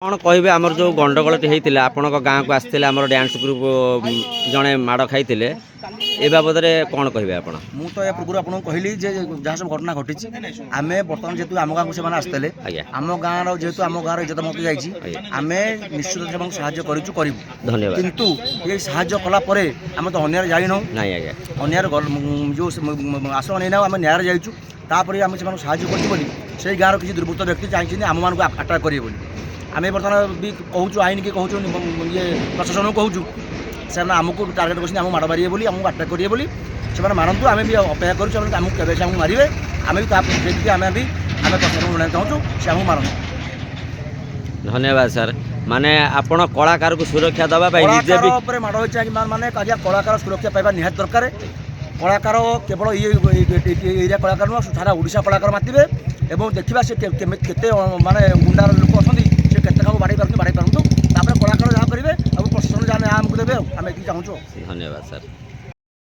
କ'ଣ କହିବେ, ଆମର ଯେଉଁ ଗଣ୍ଡଗୋଳଟି ହେଇଥିଲା, ଆପଣଙ୍କ ଗାଁକୁ ଆସିଥିଲେ ଆମର ଡ୍ୟାନ୍ସ ଗ୍ରୁପ୍, ଜଣେ ମାଡ଼ ଖାଇଥିଲେ, ଏ ବାବଦରେ କ'ଣ କହିବେ ଆପଣ? ମୁଁ ତ ଏହା ପୂର୍ବରୁ ଆପଣଙ୍କୁ କହିଲି ଯେ ଯାହା ସବୁ ଘଟଣା ଘଟିଛି, ଆମେ ବର୍ତ୍ତମାନ ଯେହେତୁ ଆମ ଗାଁକୁ ସେମାନେ ଆସିଥିଲେ, ଆମ ଗାଁର ଯେହେତୁ ଆମ ଗାଁର ଇଜ୍ଜତ ମତ ଯାଇଛି, ଆମେ ନିଶ୍ଚିତ ସେମାନଙ୍କୁ ସାହାଯ୍ୟ କରିଛୁ, କରିବୁ। ଧନ୍ୟବାଦ। କିନ୍ତୁ ଏ ସାହାଯ୍ୟ କଲା ପରେ ଆମେ ତ ଅନ୍ୟାୟରେ ଯାଇନାହୁଁ। ନାଇଁ ଆଜ୍ଞା। ଅନ୍ୟାୟରେ ଯେଉଁ ଆଶ୍ରୟ ନେଇନାହୁଁ, ଆମେ ନ୍ୟାୟରେ ଯାଇଛୁ। ତାପରେ ଆମେ ସେମାନଙ୍କୁ ସାହାଯ୍ୟ କରୁଛୁ ବୋଲି ସେଇ ଗାଁର କିଛି ଦୁର୍ବୃତ୍ତ ବ୍ୟକ୍ତି ଚାହିଁଛନ୍ତି ଆମମାନଙ୍କୁ ଆଟାକ୍ କରିବେ ବୋଲି। ଆମେ ବର୍ତ୍ତମାନ ବି କହୁଛୁ, ଆଇନ କି କହୁଛୁ, ଇଏ ପ୍ରଶାସନକୁ କହୁଛୁ, ସେମାନେ ଆମକୁ ଟାର୍ଗେଟ୍ କରୁଛନ୍ତି, ଆମକୁ ମାଡ଼ ମାରିବେ ବୋଲି, ଆମକୁ ଆଟାକ୍ କରିବେ ବୋଲି। ସେମାନେ ମାରନ୍ତୁ, ଆମେ ବି ଅପେକ୍ଷା କରୁଛୁ ସେମାନେ ଆମକୁ କେବେ ସେ ଆମକୁ ମାରିବେ। ଆମେ ବି ତା ସେଇଥିପାଇଁ ଆମେ ପ୍ରଶାସନକୁ ଜଣାଇବାକୁ ଚାହୁଁଛୁ, ସେ ଆମକୁ ମାରନ୍ତୁ। ଧନ୍ୟବାଦ ସାର୍। ମାନେ ଆପଣ କଳାକାରକୁ ସୁରକ୍ଷା ଦେବା ପାଇଁ ନିଜେ କଳାକାର ବି ଉପରେ ମାଡ଼ ହୋଇଛି ଆଜ୍ଞା, ମାନେ ଆଜ୍ଞା, କଳାକାର ସୁରକ୍ଷା ପାଇବା ନିହାତି ଦରକାର। କଳାକାର କେବଳ ଇଏ ଏରିଆ କଳାକାର ନୁହଁ, ସାରା ଓଡ଼ିଶା କଳାକାର ମାତିବେ ଏବଂ ଦେଖିବା ସେ କେତେ ମାନେ ଗୁଣ୍ଡାର ଲୋକ ଅଛନ୍ତି, ସେ କେତେ କାହାକୁ ବାଡ଼େଇ ପାରନ୍ତି, ବାଡ଼େଇ ପାରନ୍ତୁ। ତାପରେ କଳାକାର ଯାହା କରିବେ ଆଉ ପ୍ରଶାସନ ଯାହା ନ୍ୟାୟ ଆମକୁ ଦେବେ, ଆଉ ଆମେ ଏତିକି ଚାହୁଁଛୁ ଆଉ। ଧନ୍ୟବାଦ ସାର୍।